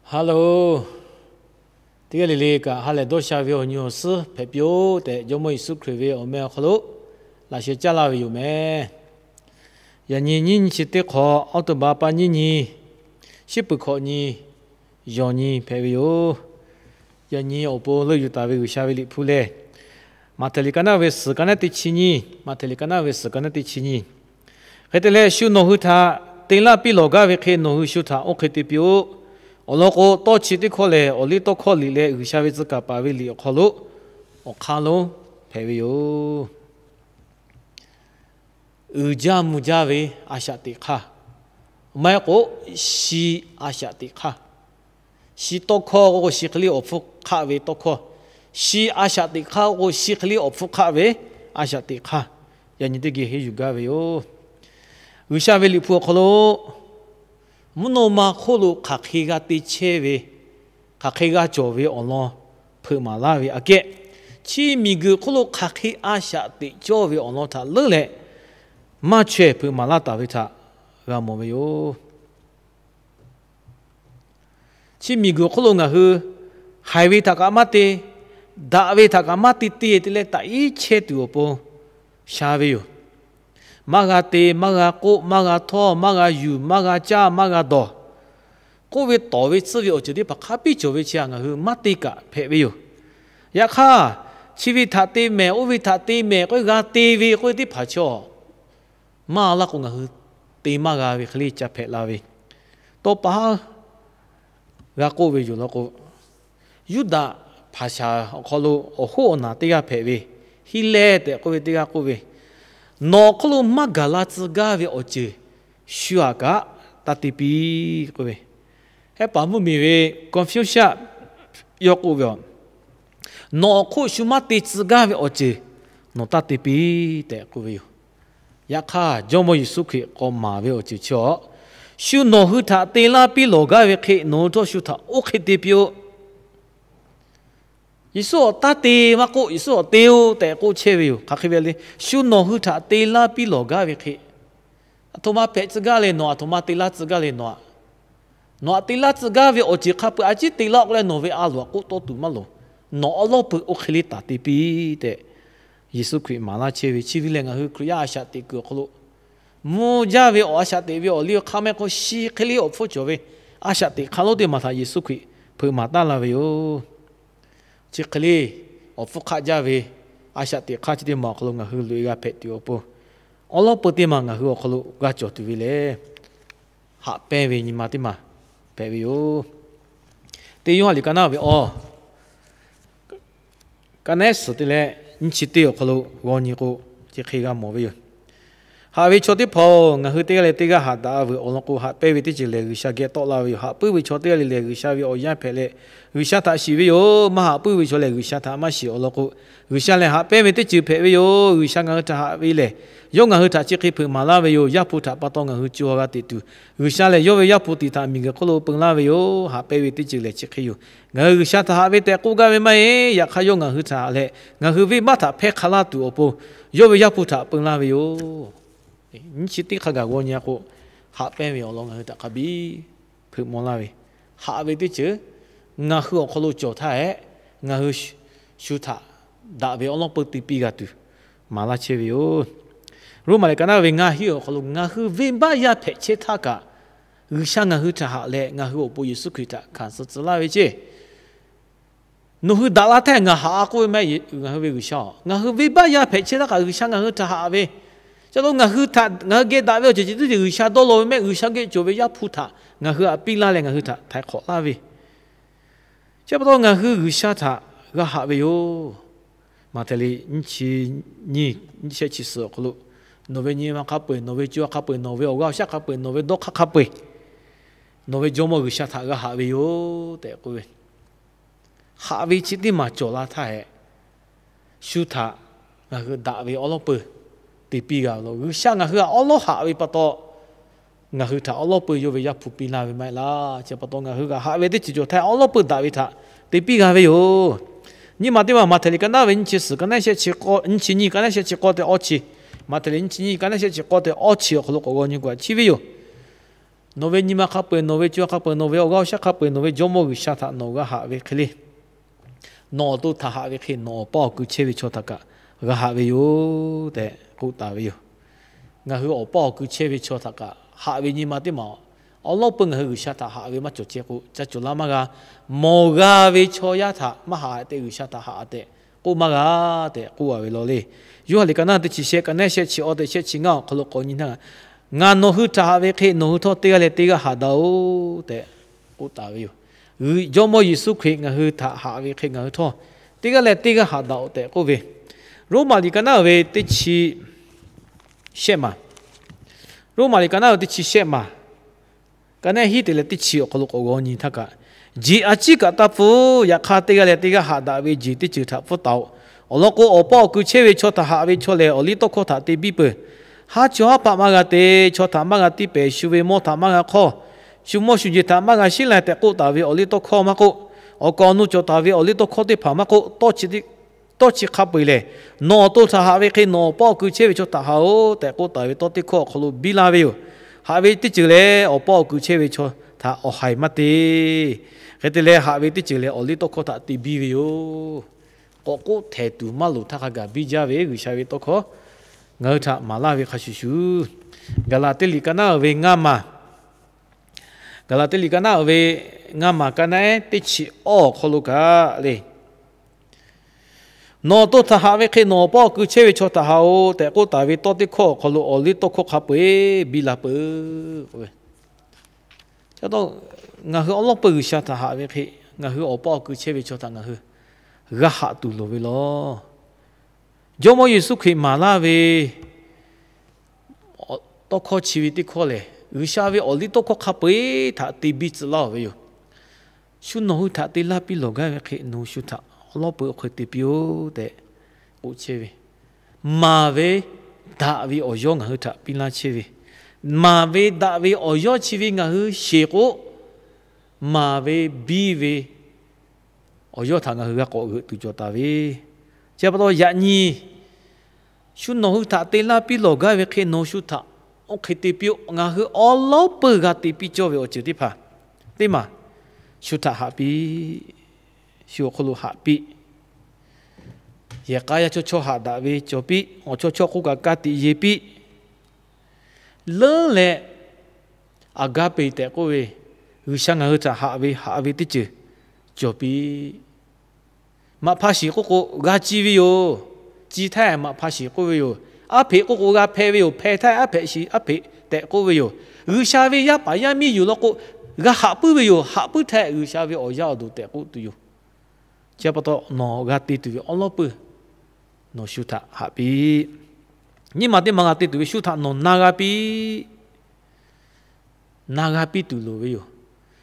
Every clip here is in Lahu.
Hello, teˇ g'aˇ le le kaꞈ ha lehˬ dawˇ sha ve awˬ nyi awˬ suhˉ hpehꞈ piˇ-oˆ tehꞈ, Jawˇmawˇ Yeˍsuˆ Hkriꞈ ve awˬ meh awˬ hk'aw lo laꞈ sheh caˇ laˇ ve yoˬ meh. Yaꞈ nyi nyiˇ nyi chi teˇ hk'awꞈ, October pa nyiˇ nyi, shiˉ peuˬ hkawꞈ nyi, yawˬ nyi hpehꞈ ve yoˬ. Yaꞈ nyi awˬ pon leuˆ yuˬ taˍ ve G'uiˬsha ve Liꞈ hpu lehˬ, Maꞈhtehˍ liꞈ ka naˆ ve suhˍ ka naˆ teˇ chi nyiˇ, Maꞈhtehˍ liꞈ ka naˆ ve suhˍ ka naˆ teˇ chi nyiˇ. Hk'e te leh, shu nawˬ hui htaꞈ te laˇ piˇ lawˬ gaˇ ve hk'e nawˬ hui shu htaꞈ oˇ hk'e te piˇ-oˆ. Awˬ lawn k'o, tawˇ chi teˇ hkawˇ lehˬ, awˬ liˇ tawˇ hkawˇ liꞈ leh G'uiˬsha ve tcuh kaˍ paˍ ve liꞈ awˬ hk'aw lo awˬ hk'aˇ lonˉ hpehꞈ ve yoˬ. Uiˍ jaˇ mvuh jaˇ ve a shaꞈ teꞈ hk'aˇ, maˇ heˆ k'o, shi a shaꞈ teꞈ hk'aˇ. Shi tawˇ hkawˇ k'oˆ k'o, shi hk'e le awˬ hpfuhˇ hk'aˆ ve tawˇ hkawˇ. Shi a shaꞈ teꞈ hk'aˇ k'oˆ k'o, shi hk'e le awˬ hpfuhˇ hk'aˆ ve a shaꞈ teꞈ hk'aˇ, yaꞈ nyi teˇ geh henˇ yuˬ gaˇ ve yoˬ. G'uiˬsha ve Liꞈ hpu awˬ hk'aw lo, mvuhˇ naw ma hk'oˆ lo hk'aˬ hk'e g'a te chehˇ ve, hk'aˬ hk'e g'a cawˬ ve awˬ lawn hpeuꞈ maˍ laˇ ve aꞈ kehˉ, chi miˬguiˬ hk'oˆ lo hk'aˬ hk'e a shaꞈ teꞈ cawˇ ve awˬ lawn htaꞈ leuˉ leh maˇ chaweh hpeuꞈ maˍ laˇ taˍ ve htaꞈ g'a mawˬ ve yoˬ. Chi miˬguiˬ hk'oˆ lo ngaˬ hui haiˬ ve htaꞈ kaꞈ maˇ te, daꞈ ve htaꞈ kaꞈ maˇ te te te leh taꞈ iˉ chehˇ tuˬ awˬ pon sha ve yoˬ. Maˇ g'a te, maˇ g'a k'oˆ, maˇ g'a htawˇ, maˇ g'a yuˬ, maˇ g'a caˇ, maˇ g'a dawˬ k'oˆ ve tawˍ ve tsuhˇ ve awˬ ceuˬ teˇ hpaˍ hk'a piˇ cawˬ ve chi htaꞈ ngaˬ hui maˇ te kaꞈ hpehꞈ ve yoˬ. Yaꞈ hk'aˇ, chi ve htaꞈ te mehˍ, oˇ ve htaꞈ te mehˍ k'oˆ ve g'a te ve k'oˆ ve teˇ hpaˍ chaw maˇ laˇ k'o, ngaˬ hui te maˇ g'a ve hk'e le ca hpehꞈ la ve. Tawˇ pa haˉ g'a k'oˆ ve yoˬ law k'o, Yuˇdaꞈ hpaˍ shaˍ awˬ hk'aw lo awˬ hoˉ awˬ naˍ teˇ g'aˇ hpehꞈ ve, Hiˉlehˇ tehꞈ k'oˆ ve teˇ g'aˇ k'oˆ ve, Nawˬ awˬ hk'oˆ lo maˇ gaˬ la tcuh gaˇ ve awˬ ceuˬ shu aꞈ kaꞈ taˇ te piˇ k'oˆ ve, Hehˉ paˍ mvuhˇmiˬ ve Confucius yawˇ k'oˆ ve, Nawˬ awˬ hk'oˆ shu maˇ te tcuh gaˇ ve awˬ ceuˬ nawˬ taˇ te piˇ tehꞈ k'oˆ ve yoˬ. Yaꞈ hk'aˇ, Jawˇmawˇ Yeˍsuˆ Hkriꞈ k'awꞈ maˍ ve awˬ ceuˬ chi awˬ, shu nawˬ hui htaꞈ te laˇ piˇ lawˬ gaˇ ve hk'e nawˬ hui htawˇ shu htaꞈ oˇ hk'e te piˇ-oˆ. Yeˍsuˆ awˬ taˇ te maˇ k'oˆ, Yeˍsuˆ awˬ te-oˬ tehꞈ k'oˆ chehˇ ve yoˬ. Hk'aˬ hk'e ve le, shu nawˬ hui htaꞈ te laˇ piˇ lawˬ gaˇ ve hk'e, aˬ htoꞈ ma hpehꞈ tcuh gaˇ le nawˬ, aˬ htoꞈ ma te laˇ tcuh gaˇ le nawˬ aꞈ. Nawˬ aꞈ te laˇ tcuh gaˇ ve awˬ ceuˬ hk'a peu-eˬ a ciˉ te laˇ k'oˆ leh nawˬ ve a loˍ aꞈ k'oˆ tawˇ tuˬ maˇ loˍ. Nawˬ awˉ lawˉ peuˬ oˇ hk'e le taˍ te piˇ tehꞈ Yeˍsuˆ Hkriꞈ maˍ laˇ chehˇ ve. Chi ve lehˬ, ngaˬ hui Hkriꞈ yaˇ a shaꞈ teꞈ kuiˬ awˬ hk'aw lo mvuh jaˇ ve awˬ a shaꞈ teꞈ ve awˬ liˇ awˬ hk'aˇ maˇ heˆ k'o, shi hk'e le awˬ hpfuhˇ cawˬ ve a shaꞈ teꞈ hk'aˇ lonˉ teˇ maˬ htaꞈ Yeˍsuˆ Hkriꞈ hpeuꞈ maˍ taˉ la ve yoˬ. Chi hk'e le awˬ hpfuhˇ hk'aˆ jaˇ ve a shaꞈ teꞈ hk'aˇ chi teˇ maˬ awˬ hk'aw lo ngaˬ hui loꞈ-e g'a hpehꞈ tuˬ awˬ pon, awˉ lawˉ peuˬ teˇ maˬ ngaˬ hui awˬ hk'aw lo g'a cawˬ tuˬ ve lehˬ, haꞈ pehnˇ ve nyi ma teˇ maˬ hpehꞈ ve yoˬ. Teˇ Yoˇhanˬ liꞈ ka naˆ ve awˬ, ka naˆ suhˍ te leh nyiˇ chi teˇ awˬ hk'aw lo g'aw nyi k'o, chi hk'e g'a mawˬ ve yoˬ. Haꞈ ve chaw teˇ hpaˍ-oˬ, ngaˬ hui teˇ g'aˇ leh teˇ g'aˇ haꞈ daꞈ-a veuˬ. Awˬ lawn k'o, haꞈ pehnˇ ve teˇ ceuˬ lehˬ, G'uiˬsha geh tawˆ la ve yoˬ. Haꞈ puiˉ ve chaw teˇ g'aˇ le lehˬ, G'uiˬsha ve awˬ yanˇ hpehꞈ leh G'uiˬsha htaꞈ shiˍ ve yoˬ. Maˇ haꞈ puiˉ ve chaw lehˬ, G'uiˬsha htaꞈ maˇ shiˍ. Awˬ lawn k'o, G'uiˬsha lehˬ haꞈ pehnˇ ve teˇ ceuˬ hpehꞈ ve yoˬ. G'uiˬsha ngaˬ hui htaꞈ haꞈ ve lehˬ, yawˇ ngaˬ hui htaꞈ chi hk'e hpeuꞈ maˍ laˇ ve yoˬ. Yaˇ hpu htaꞈ pa taw ngaˬ hui co ha g'a teꞈ tuˬ, G'uiˬsha lehˬ yawˇ ve Yaˇ hpu tiꞈ htaꞈ miˬguiˬ hk'oˆ lo peu laˇ ve yoˬ. Haꞈ pehnˇ ve teˇ ceuˬ lehˬ chi hk'e yoˬ. Ngaˬ hui G'uiˬsha htaꞈ haꞈ ve tehꞈ k'oˆ gaˇ ve maˇ heˆ. Yaꞈ hk'aˇ, yawˇ ngaˬ hui htaꞈ haꞈ leh, ngaˬ hui venˇbaˆ htaꞈ hpehˇ hk'a laˇ tuˬ awˬ pon, yawˇ ve Yaˇ hpu htaꞈ peu laˇ ve yoˬ. Nyiˇ chi teˇ hk'a gaˬ g'aw nyi-a k'o, haꞈ pehnˇ ve awˬ lawn ngaˬ hui htaꞈ hk'a biˇ hpeuꞈ maw laˇ ve, haꞈ ve teˇ ceuˬ ngaˬ hui awˬ hk'aw lo cawˬ htaˇ hehꞈ, ngaˬ hui shu htaꞈ daꞈ ve awˉ lawˉ peuˬ te piˇ g'a tuˬ maˍ laˇ chehˇ ve yoˬ. Roˉmaꞈ liꞈ ka naˆ ve ngaˇ hinˉ awˬ hk'aw lo, ngaˬ hui venˇbaˆ yaˇ hpehꞈ chehˇ htaˇ kaꞈ, G'uiˬsha ngaˬ hui htaꞈ haꞈ leh, ngaˬ hui awˬ pon Yeˍsuˆ Hkriꞈ htaꞈ hkanˍ suh tcuh laˇ ve ceˇ. Nawˬ hui daꞈ la htaˇ ngaˬ haꞈ-a k'oˆ ve maˇ heˆ. Ngaˬ hui ve G'uiˬsha-oˬ, ngaˬ hui venˇbaˆ yaˇ hpehꞈ chehˇ htaˇ kaꞈ G'uiˬsha ngaˬ hui htaꞈ haꞈ ve, ca lo ngaˬ hui htaꞈ ngaˬ hui geh daꞈ ve awˬ ceuˬ chi teˇ ceuˬ G'uiˬsha dawˇ law ve mehˆ. G'uiˬsha geh cawˬ ve Yaˇ hpu htaꞈ ngaˬ hui haꞈ piˇ laˇ leh ngaˬ hui htaꞈ htaiˍ hk'awꞈ laˇ ve, chi pa taw ngaˬ hui G'uiˬsha htaꞈ g'a haꞈ ve yoˬ. Maꞈhtehˍ liꞈ nyiˇ chi nyiˇ, nyiˇ shehˆ chi suhˍ awˬ hk'aw lo, Nawˬ ve nyi ma hk'a peu-eˬ, nawˬ ve co ha hk'a peu-eˬ, nawˬ ve awˬ g'aˇ awˬ shaˉ hk'a peu-eˬ, nawˬ ve dawˇ hk'aˇ hk'a peu-eˬ, nawˬ ve Jawˇmawˇ G'uiˬsha htaꞈ g'a haꞈ ve yoˬ tehꞈ k'oˆ ve, haꞈ ve chi teˇ maˬ cawˬ la htaˇ hehꞈ, shu htaꞈ ngaˬ hui daꞈ ve awˉ lawˉ peuˬ te piˇ g'a ve lo. G'uiˬsha ngaˬ hui htaꞈ awˉ lawˉ haꞈ ve pa taw, ngaˬ hui htaꞈ awˉ lawˉ peuˬ yawˇ ve Yaˇ hpu piˇ laˇ ve maˇ heˆ laˇ. Chi pa taw ngaˬ hui g'a haꞈ ve teˇ ceuˬ cawˬ htaˇ, awˉ lawˉ peuˬ daꞈ ve htaꞈ te piˇ g'a ve yoˬ. Nyi ma teˇ maˬ Maꞈhtehˍ liꞈ ka naˆ ve nyiˇ chi suhˍ ka naˆ shehˆ chi k'awˇ, nyiˇ chi nyiˇ ka naˆ shehˆ chi k'awˇ tehꞈ awˇ chi, Maꞈhtehˍ liꞈ nyiˇ chi nyiˇ ka naˆ shehˆ chi k'awˇ tehꞈ awˇ chi awˬ hk'aw lo k'awꞈ g'aw nyi k'o, chi ve yoˬ. Nawˬ ve nyi ma hk'a peu-eˬ, nawˬ ve co hk'a peu-eˬ, nawˬ ve awˬ g'aˇ awˬ shaˉ hk'a peu-eˬ, nawˬ ve Jawˇmawˇ G'uiˬsha htaꞈ nawˬ g'a haꞈ ve hk'e le, nawˬ awˬ to htaꞈ haꞈ ve hk'e nawˬ awˬ paˇ awˬ kui chehˇ ve chaw htaꞈ kaꞈ g'a haꞈ ve yoˬ tehꞈ k'oˆ taˍ ve yoˬ. Ngaˬ hui awˬ paˇ awˬ kui chehˇ ve chaw htaꞈ kaꞈ haꞈ ve nyi ma teˇ maˬ awˬ lawˉ peuˬ ngaˬ hui G'uiˬsha htaꞈ haꞈ ve maˇ cawˬ ceh k'o, ca cawˬ laˇ maˇ g'a. Mawˬ g'a ve chaw yaˇ htaꞈ maˇ haꞈ tehꞈ G'uiˬsha htaꞈ haꞈ tehꞈ k'oˆ maˇ g'a tehꞈ k'oˆ a ve law le. Yoˇhanˬ liꞈ ka naˇ teˇ chi shehˆ, ka naˉ shehˆ chi awˬ tehꞈ shehˆ chi ngaˇ awˬ hk'aw lo k'awꞈ nyi htaˇ, Ngaˬ nawˬ hui htaꞈ haꞈ ve hk'e nawˬ hui htawˇ teˇ g'aˇ leh teˇ g'aˇ haꞈ daꞈ-oꞈ tehꞈ k'oˆ taˍ ve yoˬ. Jawˇmawˇ Yeˍsuˆ Hkriꞈ ngaˬ hui htaꞈ haꞈ ve hk'e ngaˬ hui htawˇ teˇ g'aˇ leh teˇ g'aˇ haꞈ daꞈ-oꞈ tehꞈ k'oˆ ve, Roˉmaꞈ liꞈ ka naˉ ve teˇ chi shehˆ maˬ, Roˉmaꞈ liꞈ ka naˉ ve teˇ chi shehˆ maˬ, ka naˉ hiˉ te leh teˇ chi awˬ hk'aw lo k'awꞈ g'aw nyi htaˇ kaꞈ, Jeˬ a ciˉ kaꞈ taˇ pfuhˇ. Yaꞈ hk'aˇ, teˇ g'aˇ leh teˇ g'aˇ haꞈ daꞈ ve jeˬ teˇ ceuˬ htaꞈ pfuhˇ taˍ-oꞈ. Awˬ lawn k'o, awˬ paˇ awˬ kui chehˇ ve chaw htaꞈ haꞈ ve chaw lehˬ, awˬliˇtawˇhkawˇ htaꞈ te biˇ peuˬ. Haˉ chawˇ haˉ paˆ maˇ g'a te, chaw htaꞈ maˇ g'a tiˇ pehˍ, shu ve mawˇ htaꞈ maˇ g'a hk'awˇ, shu mawˇ shu jeˬ htaꞈ maˇ g'a sheˉ lai tehꞈ k'oˆ taˍ ve awˬliˇtawˇhkawˇ maˇ k'oˆ, awˬ kaˍ awˬ nu cawˬ taˍ ve awˬliˇtawˇhkawˇ teˇ hpaˍ maˇ k'oˆ, tawˇ chi hk'a peu-eˬ lehˬ, nawˬ awˬ to htaꞈ haꞈ ve hk'e nawˬ awˬ paˇ awˬ kui chehˇ ve chaw htaꞈ haꞈ-oꞈ tehꞈ k'oˆ taˍ ve tawˇ teˇ hkawˇ awˬ hk'aw lo biˇ laˇ ve yoˬ. Haꞈ ve teˇ ceuˬ lehˬ, awˬ paˇ awˬ kui chehˇ ve chaw htaꞈ awˬ haiˬ maˇ te. Hk'e te leh, haꞈ ve teˇ ceuˬ lehˬ, awˬliˇtawˇhkawˇ htaꞈ te biˇ ve yoˬ. K'awꞈ k'oˆ htehˍ tuˬ maˇ loˍ htaˇ hk'a gaˬ biˇ jaˇ ve G'uiˬsha ve tawˇ hkawˇ ngaˬ hui htaꞈ maˍ laˇ ve hk'a shuˍ shuˍ, Gaˍlaˍtiˆ liꞈ ka naˉ ve ngaˇ maˬ, Gaˍlaˍtiˆ liꞈ ka naˉ ve ngaˇ maˬ, ka naˉ ehˉ teˇ chi awˇ awˬ hk'aw lo kaꞈ le, Nawˬ awˬ to htaꞈ haꞈ ve hk'e nawˬ awˬ paˇ awˬ kui chehˇ ve chaw htaꞈ haꞈ-oꞈ tehꞈ k'oˆ taˍ ve tawˇ teˇ hkawˇ awˬ hk'aw lo awˬliˇtawˇhkawˇ hk'a peu-eˬ biˇ la peuˬ k'oˆ ve, ngaˬ hui awˬ lawn peuˬ G'uiˬsha htaꞈ haꞈ ve hk'e, ngaˬ hui awˬ paˇ awˬ kui chehˇ ve chaw htaꞈ ngaˬ hui g'a haꞈ tuˬ loˍ ve law. Jawˇmawˇ Yeˍsuˆ Hkriꞈ maˍ laˇ ve tawˇ hkawˇ chi ve teˇ hkawˇ lehˬ, G'uiˬsha ve awˬliˇtawˇhkawˇ hk'a peu-eˬ htaꞈ te biˇ tcuh laˇ-oˬ ve yoˬ. Shu nawˬ hui htaꞈ te laˇ piˇ lawˬ gaˇ ve hk'e nawˬ hui shu htaꞈ awˬ lawn peuˬ awˬ hk'e te piˇ-oˆ tehꞈ k'oˆ chehˇ ve, maˍ ve daꞈ ve awˬ yawˇ ngaˬ hui htaꞈ piˇ laˇ chehˇ ve, maˍ ve daꞈ ve awˬ yawˇ chi ve ngaˬ hui sheˍ k'o, maˍ ve biˇ ve awˬ yawˇ htaꞈ ngaˬ hui g'a k'awꞈ g'euꞈ tuˬ cawˬ taˍ ve, chi pa taw yaꞈ nyi shu nawˬ hui htaꞈ te laˇ piˇ lawˬ gaˇ ve hk'e nawˬ hui shu htaꞈ oˇ hk'e te piˇ-oˆ. Ngaˬ hui awˬ lawn peuˬ g'a te piˇ cawˇ ve awˬ ceuˬ teˇ hpaˍ teˇ maˬ shu htaꞈ haꞈ piˇ. Shu awˬ hk'aw lo haꞈ piˇ. Yehˬ k'a yaˇ chawˇ chawˇ haꞈ daꞈ ve cawˬ piˇ. Awˬ chawˇ chawˇ k'oˆ kaꞈ ka tiꞈ yeˬ piˇ. Leuˉ leh, agape tehꞈ k'oˆ ve, G'uiˬsha ngaˬ hui htaꞈ haꞈ ve haꞈ ve teˇ ceuˬ cawˬ piˇ. Maꞈ hpa shiˍ k'oˆ k'o g'a ci ve yoˬ. Ci htaˇ maꞈ hpa shiˍ k'oˆ ve yoˬ. Aˉ hpeꞈ k'oˆ k'o g'a hpehꞈ ve yoˬ. Hpehꞈ htaˇ aˉ hpehꞈ shiˍ aˉ hpeꞈ tehꞈ k'oˆ ve yoˬ. G'uiˬsha ve yaˇ paˍ yaˇ miˇ yuˬ law k'o, g'a haꞈ puiˉ ve yoˬ. Haꞈ puiˉ htaˇ G'uiˬsha ve awˬ yaˇ awˬ duˬ tehꞈ k'oˆ tuˬ yoˬ. Chi pa taw nawˬ g'a te tuˬ ve awˬ lawn peuˬ nawˬ shu htaꞈ haꞈ piˇ. Nyiˇ maˬ teˇ maˬ g'a te tuˬ ve shu htaꞈ nawˬ na g'a piˇ. Na g'a piˇ tuˬ loˍ ve yoˬ.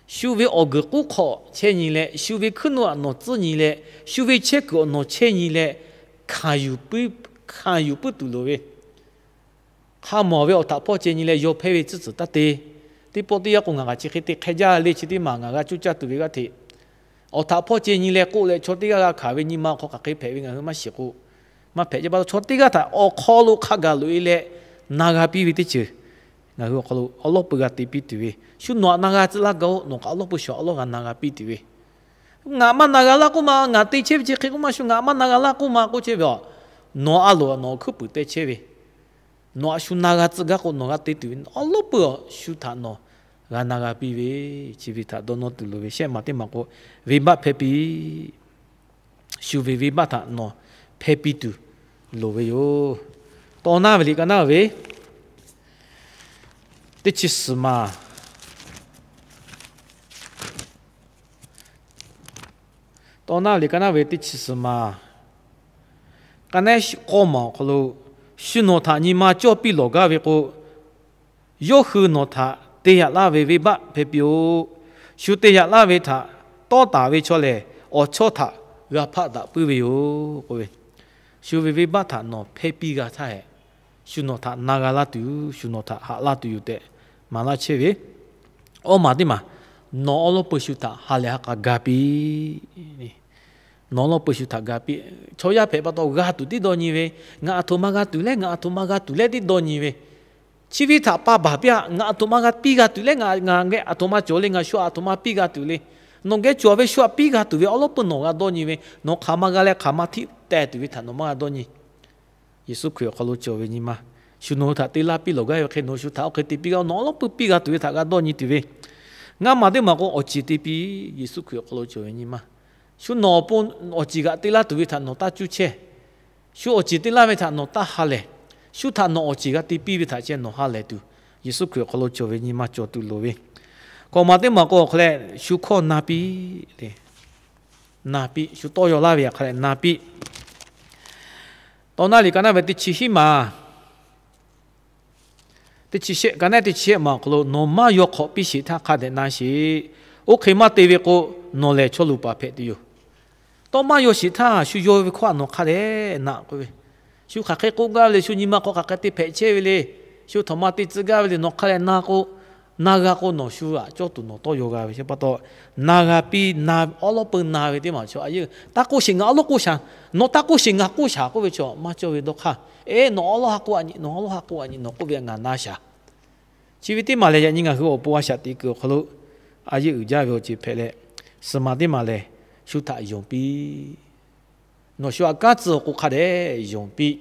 Shu ve awˬ guiˬ k'oˉ hk'aw chehˇ nyi leh, shu ve hkuiˉ nuˆ htaꞈ nawˬ tcuhˉ nyi leh, shu ve chehˇ kuiˬ awˬ nawˬ chehˇ nyi leh, hkanˍ yuˬ puiˉ tuˬ loˍ ve, hk'a mawˬ ve awˬ htaꞈ hpawˇ ceh nyi leh yawˇ hpehˇ ve tcuhˉ tcuhˬ taˇ te. Teˇ pawˆ teˇ yanˇ k'o ngaˬ kaꞈ chi hk'e te hk'e jaˇ le, chi teˇ maˬ ngaˬ g'a cuˇ caˇ tuˬ ve g'aˇ hteꞈ, awˬ htaꞈ hpawˇ ceh nyi leh k'oˆ leh chaw teˇ g'aˇ g'a hkanˍ ve nyi ma awˬ hk'aw hk'aˬ hk'e hpehꞈ ve ngaˬ hui maˇ shiˍ k'o, maˇ hpehꞈ. Chi pa taw chaw teˇ g'aˇ htaꞈ awˬ hk'aw lo hk'a gaˬ loꞈ-e leh na g'a piˇ ve teˇ ceuˬ ngaˬ hui awˬ hk'aw lo awˬ lawn peuˬ g'a te piˇ tuˬ ve, shu nawˬ htaꞈ na g'a tcuh laˇ gaˇ-oˆ. Nawˬ kaꞈ awˬ lawn peuˬ shu awˬ lawn g'a na g'a piˇ tuˬ ve, ngaˬ maˇ na g'a laˇ k'oˆ ma, ngaˬ te chehˇ ve chi hk'e k'oˆ ma, shu ngaˬ maˇ na g'a laˇ k'oˆ ma k'oˆ chehˇ ve, nawˬ a loˍ nawˬ hkuiˉ puiˍ te chehˇ ve, nawˬ htaꞈ shu na g'a tcuh gaˇ k'o nawˬ g'a te tuˬ ve, awˬ lawn peuˬ shu htaꞈ nawˬ g'a na g'a piˇ ve, chi ve htaꞈ dawˇ nawˇ tuˬ loˍ ve. Shehˆ maˬ teˇ maˬ k'o, venˇbaˆ hpehˇ piˇ. Shu ve venˇbaˆ htaꞈ nawˬ hpehˇ piˇ tuˬ loˍ ve yoˬ. Tawˇ naˇ ve liꞈ ka naˉ ve teˇ chi suhˍ maˬ, tawˇ naˇ ve liꞈ ka naˉ ve teˇ chi suhˍ maˬ, ka naˉ k'awˇ maˬ awˬ hk'aw lo, shu nawˬ htaꞈ nyi ma cawˇ piˇ lawˬ gaˇ ve k'o, yawˇ hui nawˬ htaꞈ te yaꞈ laˇ ve venˇbaˆ hpehˇ piˇ-oˆ. Shu te yaꞈ laˇ ve htaꞈ tawˇ taˍ ve chaw lehˬ, awˬ chawˇ htaꞈ g'a hpaˆ daꞈ puiˉ ve yoˬ k'oˆ ve, shu ve venˇbaˆ htaꞈ nawˬ hpehˇ piˇ g'a htaˇ hehꞈ, shu nawˬ htaꞈ na g'a laˇ tuˬ, shu nawˬ htaꞈ haꞈ laˇ tuˬ yoˬ tehꞈ maˍ laˇ chehˇ ve. Awˇ maˬ teˇ maˬ, nawˬ awˬ lawn peuˬ shu htaꞈ ha lehˬ ha k'a ga piˇ. Nawˬ awˬ lawn peuˬ shu htaꞈ ga piˇ. Chaw yaˇ hpehꞈ pa taw g'a tuˬ tiˉ dawˇ nyi ve, ngaˬ aˬ htoꞈ ma g'a tuˬ leh, ngaˬ aˬ htoꞈ ma g'a tuˬ leh tiˉ dawˇ nyi ve, Chi ve htaꞈ pa baˬ piˇ-a. Ngaˬ aˬ htoꞈ ma g'a piˇ g'a tuˬ le. Ngaˬ ngaˬ geh aˬ htoꞈ ma cawˬ le. Ngaˬ shu aˬ htoꞈ ma piˇ g'a tuˬ le. Nawˬ geh cawˬ ve shu aꞈ piˇ g'a tuˬ ve awˉ lawˉ peuˬ nawˬ g'a dawˇ nyi ve, nawˬ hk'aˬ ma g'a leh hk'aˬ ma htiˆ teh tuˬ ve htaꞈ nawˬ maˇ g'a dawˇ nyi. Yeˍsuˆ Hkriꞈ awˬ hk'aw lo cawˬ ve nyi ma, shu nawˬ hui htaꞈ te laˇ piˇ lawˬ gaˇ ve hk'e nawˬ shu htaꞈ oˇ hk'e te piˇ g'a, nawˬ awˉ lawˉ peuˬ piˇ g'a tuˬ ve htaꞈ g'a dawˇ nyi tuˬ ve. Ngaˇ maˬ teˇ maˬ k'o, awˬ ceˬ te piˇ. Yeˍsuˆ Hkriꞈ awˬ hk'aw lo cawˬ ve nyi ma, shu nawˬ awˬ pon awˬ ceˬ g'aꞈ te laˇ tuˬ ve htaꞈ nawˬ taˇ cuˇ chehˇ. Shu awˬ ceˬ te laˇ ve htaꞈ nawˬ taˇ ha lehˬ. Shu htaꞈ nawˬ awˬ ceˬ g'a te piˇ ve htaꞈ ceh nawˬ ha lehˬ tuˬ, Yeˍsuˆ Hkriꞈ awˬ hk'aw lo cawˬ ve nyi ma cawˬ tuˬ loˍ ve. K'awꞈ maˬ teˇ maˬ k'o, awˬ hk'aw leh shu hkawˇ na piˇ le. Na piˇ, shu tawˇ yaw laˇ ve awˬ hk'aw leh na piˇ. Tawˇ naˇ liꞈ ka naˉ ve teˇ chi hiˉ maˬ, teˇ chi shehˆ, ka naˉ teˇ chi shehˆ maˬ awˬ hk'aw lo, Nawˬ maˇ yaw hk'awꞈ piˇ sheˍ htaˇ hk'a dehꞈ na sheˍ. Oˇ hk'e maˇ te ve k'o, nawˬ lehˬ chaw luˬ paˍ hpehꞈ tuˬ yoˬ. Tawˇ maˇ yaw sheˍ htaˇ shu yaw ve hkawˇ htaꞈ nawˬ hk'a dehꞈ na k'oˆ ve. Shu hk'aˬ hk'e k'oˆ gaˇ ve le. Shu nyi ma hk'aw hk'aˬ hk'e te hpehꞈ chehˇ ve le. Shu htaꞈ ma te tcuh gaˇ ve le. Nawˬ hk'a dehꞈ na k'o, na g'a k'o, nawˬ shu aꞈ cawˇ tuˬ nawˬ tawˇ yaw g'a ve. Chi pa taw, na g'a piˇ, na, awˉ lawˉ peuˬ na ve teˇ maˬ chaw a yeˇ, taˇ k'oˆ sheˍ, ngaˬ awˉ lawˉ k'oˆ shaˍ, nawˬ taˇ k'oˆ sheˍ, ngaˬ k'oˆ shaˍ k'oˆ ve chaw maˇ cawˇ ve dawˇ hk'aˇ. Eˬ, nawˬ awˉ lawˉ ha k'oˆ a nyi, nawˬ awˉ lawˉ ha k'oˆ a nyi, nawˬ k'oˆ ve ngaˬ na shaˍ. Chi ve teˇ maˬ lehˬ, yaꞈ nyi ngaˬ hui awˬ pon a shaꞈ teꞈ kuiˬ awˬ hk'aw lo a yeˇ uiˍ jaˇ ve awˬ ceuˬ hpehꞈ leh, suhˍ maˬ teˇ maˬ lehˬ, shu htaꞈ yonˍ piˇ. Nawˬ shu aꞈ kanˉ tcuh awˬ k'o hk'a dehꞈ yonˍ piˇ.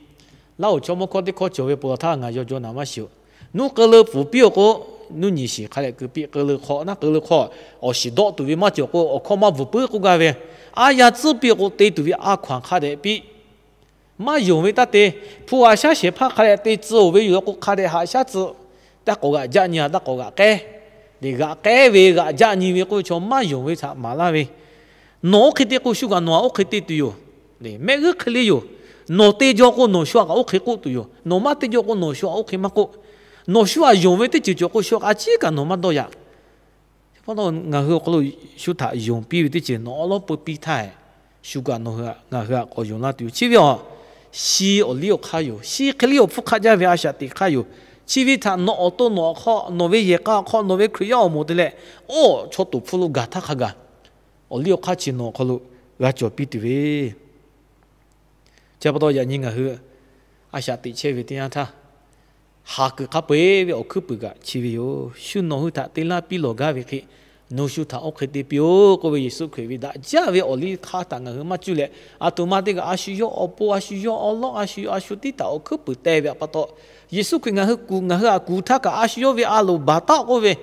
Laˇ oˍ chaw mawˇ hkawˇ teˇ hkawˇ cawˬ ve peuˬ laˬ htaˇ ngaˬ yaw jaw naˍ maˇ shiˍ-oˬ. Nuˇ k'eu leu pfuhˍ piˇ awˬ k'o, nuˇ nyi shiˍ hk'a dehꞈ keu piˇ. K'eu leu hk'aw naˉ k'eu leu hk'aw awˬ shiˍ dawˆ tuˬ ve maˇ cawˬ k'o, awˬ hkawˇ maˇ bvuhˬ puiˉ k'oˆ gaˇ ve. A yaˇ tcuhˉ piˇ awˬ k'o, te tuˬ ve a hkaw-anˬ hk'a dehꞈ piˇ. Maˇ yonˍ ve taˇ te. Hpu haꞈ shaˉ shehˍ hpaˇ hk'a dehꞈ te tcuh-oˬ ve yoˬ k'o, hk'a dehꞈ haꞈ shaˉ tcuh. Taˇ k'awꞈ g'aꞈ jaˆ nyi-a, taˇ k'awꞈ g'aꞈ k'ehˉ. G'aꞈ k'ehˉ ve, g'aꞈ jaˆ nyi ve k'oˆ ve chaw maˇ yonˍ ve htaꞈ maˍ laˇ ve. Nawˬ oˇ hk'e te k'o, shu kaꞈ nawˬ aꞈ oˇ hk'e te tuˬ yoˬ. Mehˆ g'uˉ hk'e le yoˬ. Nawˬ te jaw k'o, nawˬ shu aꞈ kaꞈ oˇ hk'e k'oˆ tuˬ yoˬ. Nawˬ maˇ te jaw k'o, nawˬ shu aꞈ oˇ hk'e maˇ k'oˆ. Nawˬ shu aꞈ yonˍ ve teˇ ceuˬ cawˬ k'o, shu aꞈ kaꞈ a ciˉ kaꞈ nawˬ maˇ dawˇ yaꞈ. Ngaˬ hui awˬ hk'aw lo shu htaꞈ yonˍ piˇ ve teˇ ceuˬ nawˬ awˉ lawˉ peuˬ piˇ htaˇ, shu kaꞈ nawˬ hui aꞈ, ngaˬ hui aꞈ k'awꞈ yonˍ laˇ tuˬ yoˬ. Chi ve awˬ, shi awˬ liˇ awˬ hk'aˇ yoˬ. Shi hk'e liˇ awˬ hpfuhˇ hk'aˆ jaˇ ve a shaꞈ teꞈ hk'aˇ yoˬ. Chi ve htaꞈ nawˬ awˬ to nawˬ awˬ hk'aw, nawˬ ve yehˬ k'a awˬ hk'aw, nawˬ ve Hkriꞈ yaˇ awˬ moˍ te leh, oˇ chaw toˍ hpfuh lo gaˬ htaˇ hk'a gaˬ, awˬ liˇ awˬ hk'aˇ chi nawˬ awˬ hk'aw lo g'a cawˬ piˇ tuˬ ve. Chi pa taw yaꞈ nyi ngaˬ hui a shaꞈ teꞈ chehˇ ve teˇ yanˇ htaˇ, haˍ kuiˬ hk'a peu-eˬ ve awˬ hkuiˉ puiˍ kaꞈ chi ve yoˬ. Shu nawˬ hui htaꞈ te laˇ piˇ lawˬ gaˇ ve hk'e, nawˬ shu htaꞈ oˇ hk'e te piˇ-oˆ k'oˆ ve Yeˍsuˆ Hkriꞈ ve daꞈ jaˇ ve awˬ liˇ hk'aˇ htaꞈ ngaˬ hui maˇ cuˇ leh, aˬ htoꞈ ma teˇ kaꞈ a shu yawˇ awˬ pon, a shu yawˇ awˉ lawˉ, a shu, a shu tiˉ htaꞈ awˬ hkuiˉ puiˍ teh ve pa taw, Yeˍsuˆ Hkriꞈ ngaˬ hui kuˬ, ngaˬ hui aꞈ kuˬ htaˇ kaꞈ a shu yawˇ ve a loˍ baˬ taˉ k'oˆ ve,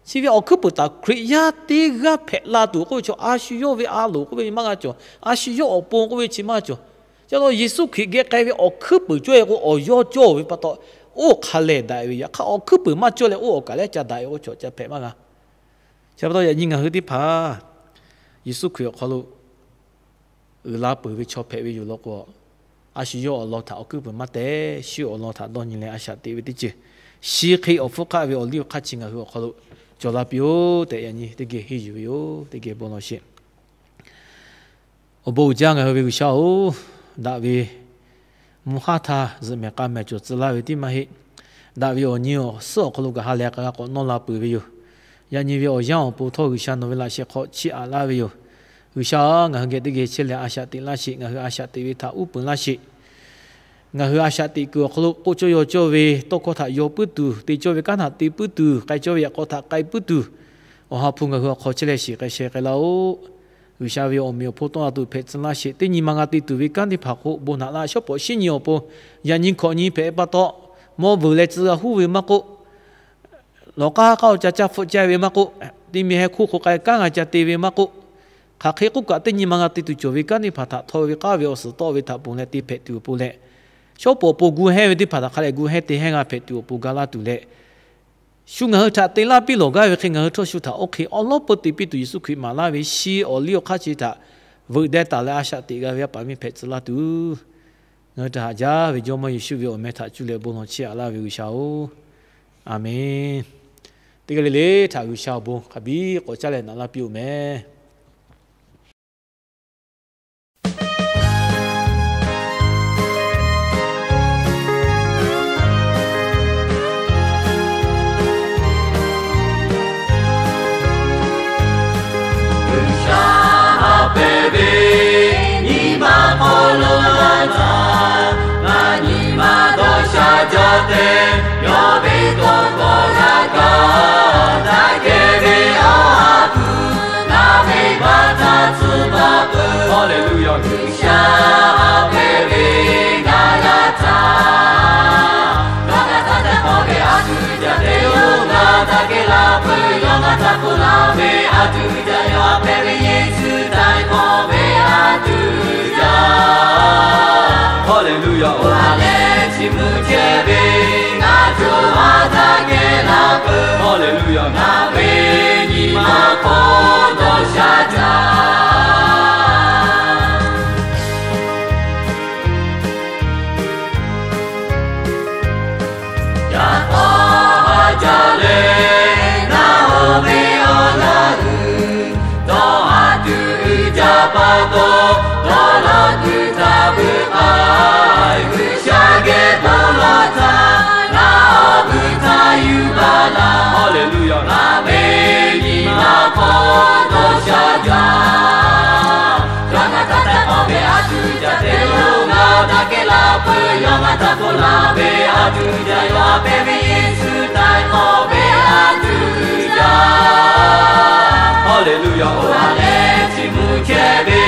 chi ve awˬ hkuiˉ puiˍ htaꞈ Hkriꞈ yaˇ teˇ g'aˇ hpehꞈ la tuˬ k'oˆ ve chaw, a shu yawˇ ve a loˍ k'oˆ ve maˇ g'a cawˬ. A shu yawˇ awˬ pon k'oˆ ve chi maˇ cawˬ. Chi pa taw Yeˍsuˆ Hkriꞈ geh k'ai ve awˬ hkuiˉ puiˍ cawˇ-e k'o, awˬ yawˇ cawˇ ve pa taw, oˇ hk'a lehˬ daꞈ ve. Yaꞈ hk'aˇ, awˬ hkuiˉ puiˍ maˇ cawˇ leh oˇ awˬ kaꞈ lehˉ ca daꞈ ve k'oˆ ve chaw ca hpehꞈ maˇ g'a. Chi pa taw yaꞈ nyi ngaˬ hui teˇ hpaˍ Yeˍsuˆ Hkriꞈ awˬ hk'aw lo uiˍ la peuˬ ve chaw hpehꞈ ve yoˬ law k'o, a shu yawˇ awˬ lawn htaꞈ awˬ hkuiˉ puiˍ maˇ teh, shu awˬ lawn htaꞈ dawˇ nyi leh a shaꞈ teꞈ ve teˇ ceuˬ, shi hk'e awˬ hpfuhˇ hk'aˆ ve awˬ liˇ awˬ hk'aˇ chi ngaˬ hui awˬ hk'aw lo cawˬ la piˇ-oˆ tehꞈ yaꞈ nyi teˇ geh henˇ yuˬ ve yoˬ. Teˇ geh bon lawˬ sheˍ. Awˬ bon uiˍ jaˇ ngaˬ hui ve G'uiˬsha-oˬ, daꞈ ve mvuhˇ haˉ htaˇ zuhꞈ mehˍ k'a mehˍ cawˬ tcuh laˇ ve tiˉ maˇ heˆ. Daꞈ ve awˬ nyi awˬ suhˉ awˬ hk'aw lo kaꞈ ha lehˬ k'a g'a k'awꞈ nawˇ la peuˬ ve yoˬ. Yaꞈ nyi ve awˬ yanˇ awˬ pon htawˇ G'uiˬsha nawˬ ve laꞈ sheh hk'aw chiˇ aꞈ laˇ ve yoˬ. G'uiˬsha-aˬ, ngaˬ hui geh teˇ geh chehˇ leh a shaꞈ teꞈ laˇ sheˍ. Ngaˬ hui a shaꞈ teꞈ ve htaꞈ uˉ peunˍ laˇ sheˍ. Ngaˬ hui a shaꞈ teꞈ kuiˬ awˬ hk'aw lo k'oˆ cawˇ yaw cawˇ ve tawˇ hkawˇ htaꞈ yaw puiˉ tuˬ, te cawˇ ve kanˉ htaꞈ te puiˉ tuˬ, k'ai cawˇ ve yaꞈ k'aw htaꞈ k'ai puiˉ tuˬ, Awˬ ha hpu ngaˬ hui awˬ hk'aw chehˇ leh shiˍ k'ai sheh k'ai laˇ-oˆ. G'uiˬsha ve awˬ meꞈ awˬ hponˇ tawˆ la tuˬ hpehꞈ tcuh laˇ sheˍ. Teˇ nyi ma g'a te tuˬ ve kanˉ teˇ hpaˍ hk'oˆ bon naꞈ laˇ. Shawˉ pawˍ shinˉ nyi awˬ pon yaꞈ nyi hkawꞈ nyi hpehꞈ pa taw, mawˇ vuiˬ leh tcuh g'a huˉ ve maˇ k'oˆ, lawˬ k'aˉ k'aˉ-o ca caˇ hpfuhˆ caˇ ve maˇ k'oˆ, teˇ miˬ heh hkuˇ hk'oˆ k'ai kanˉ g'a ca te ve maˇ k'oˆ, hk'aˬ hk'e k'oˆ kaꞈ teˇ nyi ma g'a te tuˬ cawˬ ve kanˉ teˇ hpaˍ htaꞈ htawˇ ve k'aˉ ve awˬ suhˍ tawˆ ve htaꞈ ponˬ leh te hpehꞈ tuˬ awˬ pon leh, shawˉ pawˍ awˬ pon gu hehnˇ ve teˇ hpaˍ htaꞈ hk'a leh gu hehnˇ te hehnˇ g'a hpehꞈ tuˬ awˬ pon ga laˇ tuˬ leh, shu ngaˬ hui htaꞈ te laˇ piˇ lawˬ gaˇ ve hk'e ngaˬ hui htawˇ shu htaꞈ oˇ hk'e awˉ lawˉ peuˬ te piˇ tuˬ Yeˍsuˆ Hkriꞈ maˍ laˇ ve shi awˬ liˇ awˬ hk'aˇ chi htaꞈ veuꞈ deh taˍ leh a shaꞈ teꞈ g'a ve yaˇ paˍ miˇ hpehꞈ tcuh laˇ tuˬ, ngaˬ hui htaꞈ haꞈ jaˇ ve Jawˇmawˇ Yeˍsuˆ ve awˬ meh htaꞈ cuˇ leh bon lawˬ chiˇ aꞈ laˇ ve G'uiˬsha-oˬ, Aˍmenˍ. Teˇ g'aˇ le le htaꞈ G'uiˬsha awˬ bon hk'a biˇ k'awꞈ caˉ leh naꞈ laˇ piˇ-oˬ meh. G'uiˬsha ha hpehꞈ ve nyi ma hk'aw lo laˇ htaˇ, ngaˬ nyi ma dawˇ sha Jaˇ te, yawˇ ve tawˇ hkawˇ g'a kaˇ, daꞈ kehˬ ve Awˬ ha hpu, ngaˬ ve baˆ htaꞈ tcuh baˬ peuˬ. Hallelujah. G'uiˬsha hpehꞈ ve ngaˬ yaˇ htaꞈ, ngaˬ htaꞈ htaˇ htaˇ k'awꞈ ve a shu jaˇ te yoˬ. Ngaˬ daꞈ kehˬ la peuˬ, yawˇ ngaˬ htaꞈ hk'oˆ laˇ ve a shu jaˇ, yawˇ hpehꞈ ve Yeˍsuˆ htaiˍ hk'awꞈ ve a shu jaˇ. Hallelujah. Oˇ ha lehˬ, chiˇ mvuh chehˇ ve ngaˬ co ha daꞈ kehˬ la peuˬ. Hallelujah. Ngaˬ ve nyi ma hk'aw dawˇ sha jaˇ. Yaꞈ k'aw ha jaˇ leh, ngaˬ oˇ ve awˬ laꞈ g'uiˬ dawˇ haˍ tuˬ uiˍ jaˇ pa taw, dawˇ law tuˬ htaꞈ vuiˬ k'ai, G'uiˬsha geh bon lawˬ htaˇ, ngaˬ awˬ vuiˬ htaꞈ yuˬ baˬ laˇ. Hallelujah. Ngaˬ ve nyi ma hk'aw dawˇ sha jaˇ. Yawˇ ngaˬ htaꞈ htaˇ k'awꞈ ve a shu jaˇ te yoˬ. Ngaˬ daꞈ kehˬ la peuˬ, yawˇ ngaˬ htaꞈ hk'oˆ laˇ ve a shu jaˇ, yawˇ hpehꞈ ve Yeˍsuˆ htaiˍ hk'awꞈ ve a shu jaˇ. Hallelujah. Oˇ ha lehˬ, chiˇ mvuh chehˇ ve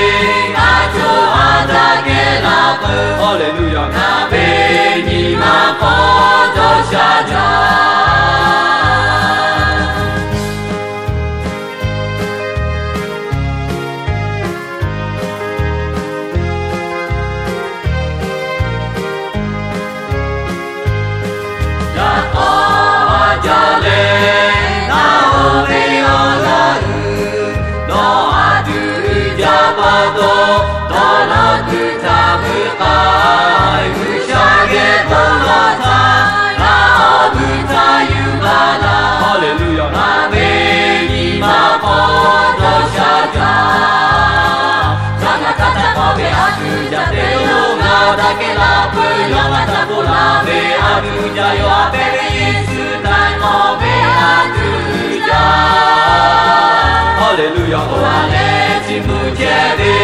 ngaˬ co ha daꞈ kehˬ la peuˬ. Hallelujah. Ngaˬ ve nyi ma hk'aw dawˇ sha jaˇ. Yaꞈ k'aw ha jaˇ leh, ngaˬ oˇ ve awˬ laꞈ g'uiˬ dawˇ haˍ tuˬ uiˍ jaˇ pa taw, dawˇ law tuˬ htaꞈ vuiˬ k'ai, G'uiˬsha geh bon lawˬ htaˇ, ngaˬ awˬ vuiˬ htaꞈ yuˬ baˬ laˇ. Hallelujah. Ngaˬ ve nyi ma hk'aw dawˇ sha jaˇ. Yawˇ ngaˬ htaꞈ htaˇ k'awꞈ ve a shu jaˇ te yoˬ. Ngaˬ daꞈ kehˬ la peuˬ, yawˇ ngaˬ htaꞈ hk'oˆ laˇ ve a shu jaˇ, yawˇ hpehꞈ ve Yeˍsuˆ htaiˍ hk'awꞈ ve a shu jaˇ. Hallelujah. Oˇ ha lehˬ, chiˇ mvuh chehˇ ve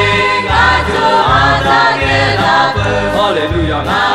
ngaˬ co ha daꞈ kehˬ la peuˬ. Hallelujah. Ngaˬ